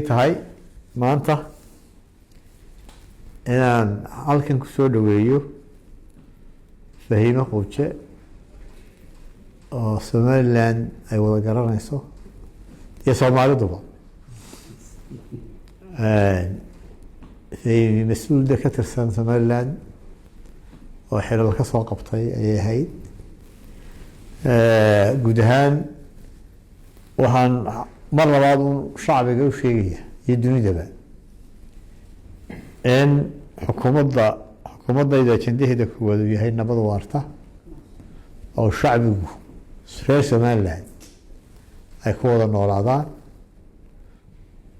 Tahay maanta inaan halkan kusoo dhaweeyo Fahiime Quuje oo Somaliland ay wada garanayso iyo Soomaaliduba. Fahimi mas-uulda ka tirsan Somaliland oo xilal ka soo qabtay ayay ahayd. Guud ahaan waxaan mar labaad un shacbiga u sheegaya iyo dunidaba in xukuumaddayda ajendaheeda koowaad uu yahay nabad waarta oo shacbigu reer Somaliland ay ku wada noolaadaan,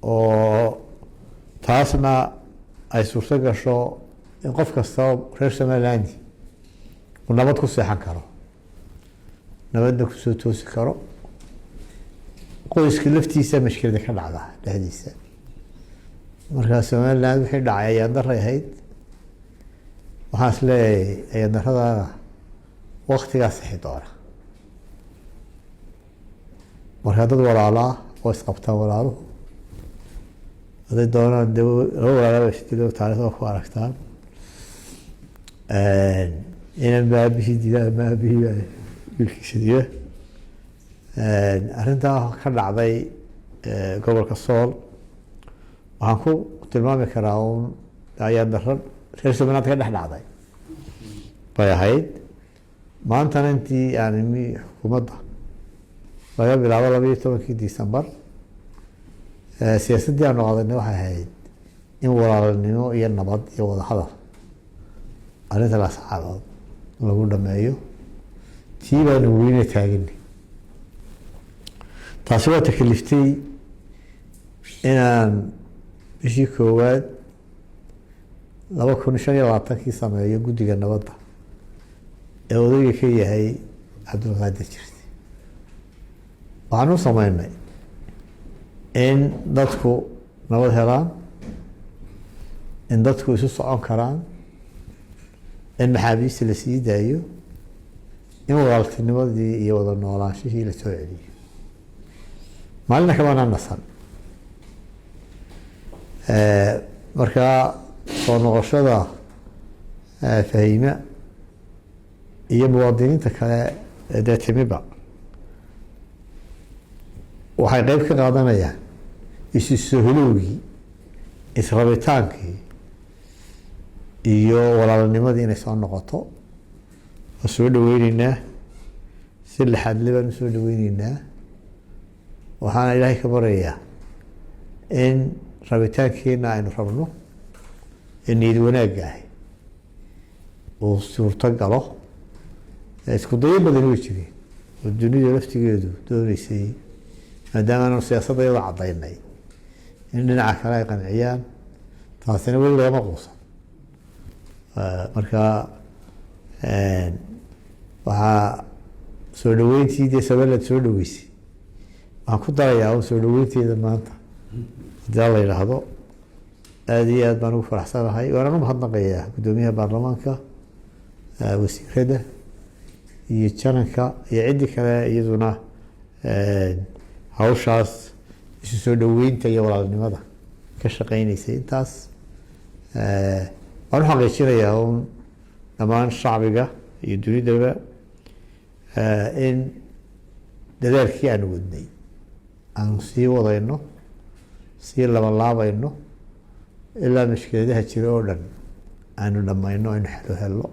oo taasna ay suurto gasho in qof kastaba reer Somaliland uu nabad ku seexan karo, nabadna kusoo toosi karo. Qoyska laftiisa mashkilada ka dhacda dhexdiisa. Markaa Somaliland wixii dhacay ayaan daray ahayd. Waxaan is leeyahay ayaan daradana waktigaa sixi doona. Markaa dad walaalaa oo isqabtaan, walaaluhu hadday doonaan de laba walaalaba isdilo, taarikhda ku aragtaan, inan aabihii dila ama aabihii wiilkiisa dila. Arrintaa ka dhacday gobolka Sool waxaan ku tilmaami karaa un ayaan daro reer Somaliland ka dhex dhacday bay ahayd. Maantana intii aan imi xukuumadda, laga bilaabo 12-kii December, siyaasaddii aanu qadanay waxay ahayd in walaalnimo iyo nabad iyo wadahadal arrinta Laascaanood lagu dhameeyo. Tii baanu welina taaganay. Taasi waa takaliftay inaan bishii koowaad 2025-kii sameeyo guddiga nabadda ee odayga ka yahay Cabdulqaadir Jirde. Waxaan u sameynay in dadku nabad helaan, in dadku isu socon karaan, in maxaabiista la sii daayo, in walaaltinimadii iyo wada noolaanshihii la soo celiyo. Maalina kamaana nasan. Markaa soo noqoshada Fahime iyo muwaadiniinta kale dee timiba waxay qeyb ka qaadanayaan isu soholowgii, israbitaankii iyo walaalnimadii inay soo noqoto. Waa soo dhaweyneynaa, si lixaadle baan usoo dhaweyneynaa. Waxaana Ilaahay ka baryayaa in rabitaankeena aynu rabno ee niyad wanaagga ahi uu suurto galo. Isku dayo badan way jireen oo dunida laftigeedu dooneysay, maadaama aanu siyaasadda iyadoo caddaynay, in dhinaca kale ay qanciyaan. Taasina weli lagama quusan. Marka waxaa soo dhaweyntii dee Somaliland soo dhaweysay waxaan ku darayaa un soo dhaweynteeda maanta, haddii la yidhaahdo. Aada iyo aad baan ugu faraxsanahay, waanaan u mahadnaqayaa guddoomiyaha baarlamaanka, wasiirada iyo jananka iyo ciddii kale iyaduna hawshaas isu soo dhaweynta iyo walaalnimada ka shaqeyneysay. Intaas waan u xaqiijinayaa un dhammaan shacbiga iyo dunidaba in dadaalkii aanu wadnay aanu sii wadayno, sii labalaabayno, ilaa mashkiladaha jira oo dhan aanu dhamayno, aynu xelo helno.